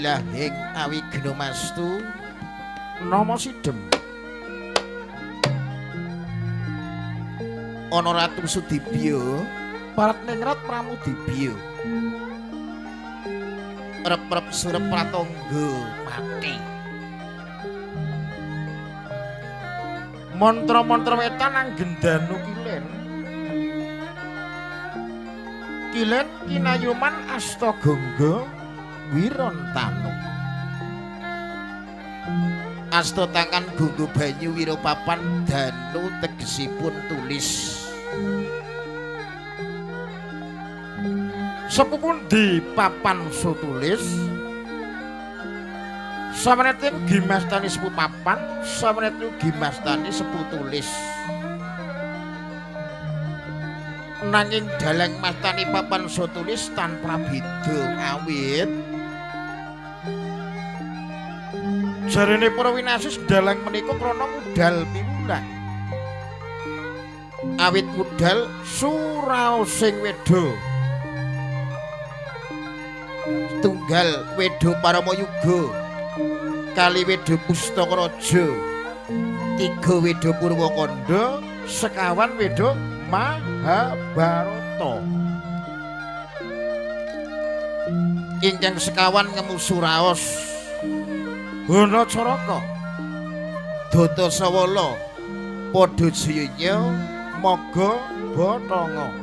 Wilahing awignomastu nama sidem. Ana Ratu Sudibya, Paratningrat Pramudibya. Rep-rep surep pratangga mati. Mantra-mantra wetan anggendanu kilen. Kilen kinayuman Astagangga Wirontanu. Asta tangan gunggu banyu wirapapan danu tegesipun tulis. Sepupundi papan sutulis? Sameneting gimastani sepu papan, sameneting gimastani sepu tulis. Nanging dalang mastani papan sutulis tanpa beda awit jarene para winasis dalang menika krana mudal piwulang. Awit mudal suraosing wedha. Tunggal wedha Paramayuga, kali wedha Pustaka Raja, tiga wedha Purwakanda, sekawan wedha Mahabharata. Ingkang sekawan ngemu suraos Hana Caraka, Data Sawala, Padha Jayanya, Maga Bathanga.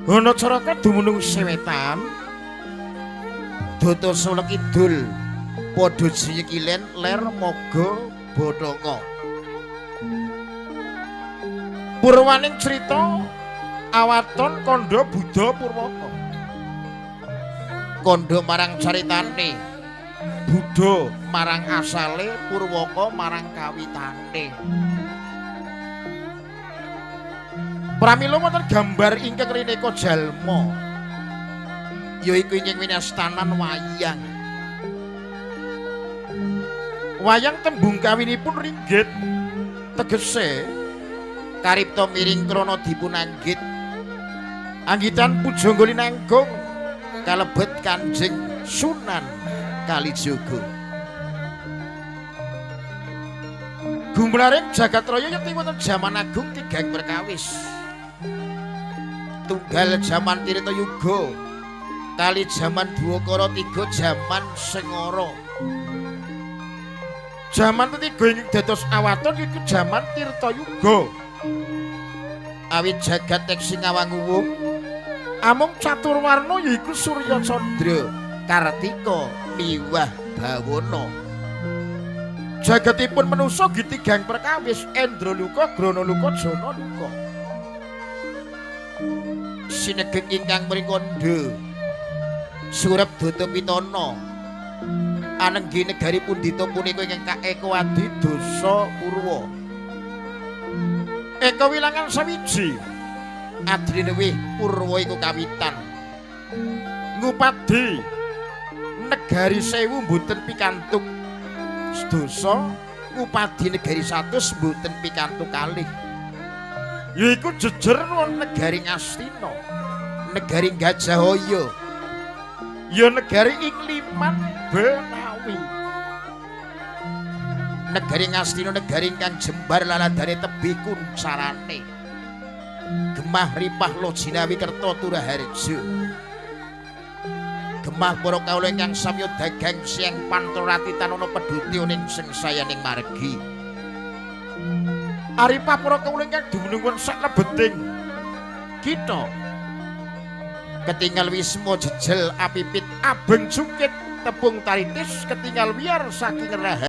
Hana Caraka dumunung sewetan, Data Sawala kidul, Padha Jaya kilen, ler Maga Bathanga. Purwaning crita awaton kandha Buddha Purwaka. Kandha marang caritane, Buddha marang asale, Purwaka marang kawitane. Pramila wonten gambar ingkang rineka jalma, yaiku ingkang winastanan wayang. Wayang tembung kawinipun ringgit, tegese karipta miring krana dipunanggit. Anggitan pujangga linanggung kalebet Kanjeng Sunan Kalijaga. Gumlaring jagat raya yekti wonten jaman agung tigang perkawis. Tunggal jaman Tirta Yuga, kali jaman Dwakara, tiga jaman Sengara. Jaman ketiga ing dados awaton iku jaman Tirta Yuga. Awit jagat teksi ngawang-uwung, amung catur warna yaiku Surya Candra, Kartika miwah bawana. Jagatipun manusa gitigang perkawis Endra Luka, Grana Luka, Jana Luka. Sinegeg ingkang mringkandha surep data pitana anenggi negari pundhita punika ingkang kaeka adi dasa purwa. Eka wilangan sawiji adrine wih purwa iku kawitan ngupadi negari 1000 mboten pikantuk sedasa, ngupadi negari 100 mboten pikantuk kalih, yaiku jejer wonten negari Ngastina, negari Gajahaya, ya negari Ingliman Benawi. Negari Ngastina negari ingkang jembar laladane tebih kuncarane, gemah ripah lojinawi kerta turaharja, gemah para kawula ingkang samya dagang siang pantra ratitan ana pedhuti ning sengsayaning margi. Aripah para kawula ingkang dumunung wonten saklebeting kitha ketingal wisma jejel apipit abeng cungkit tepung taritis ketingal wiyar saking rahayu.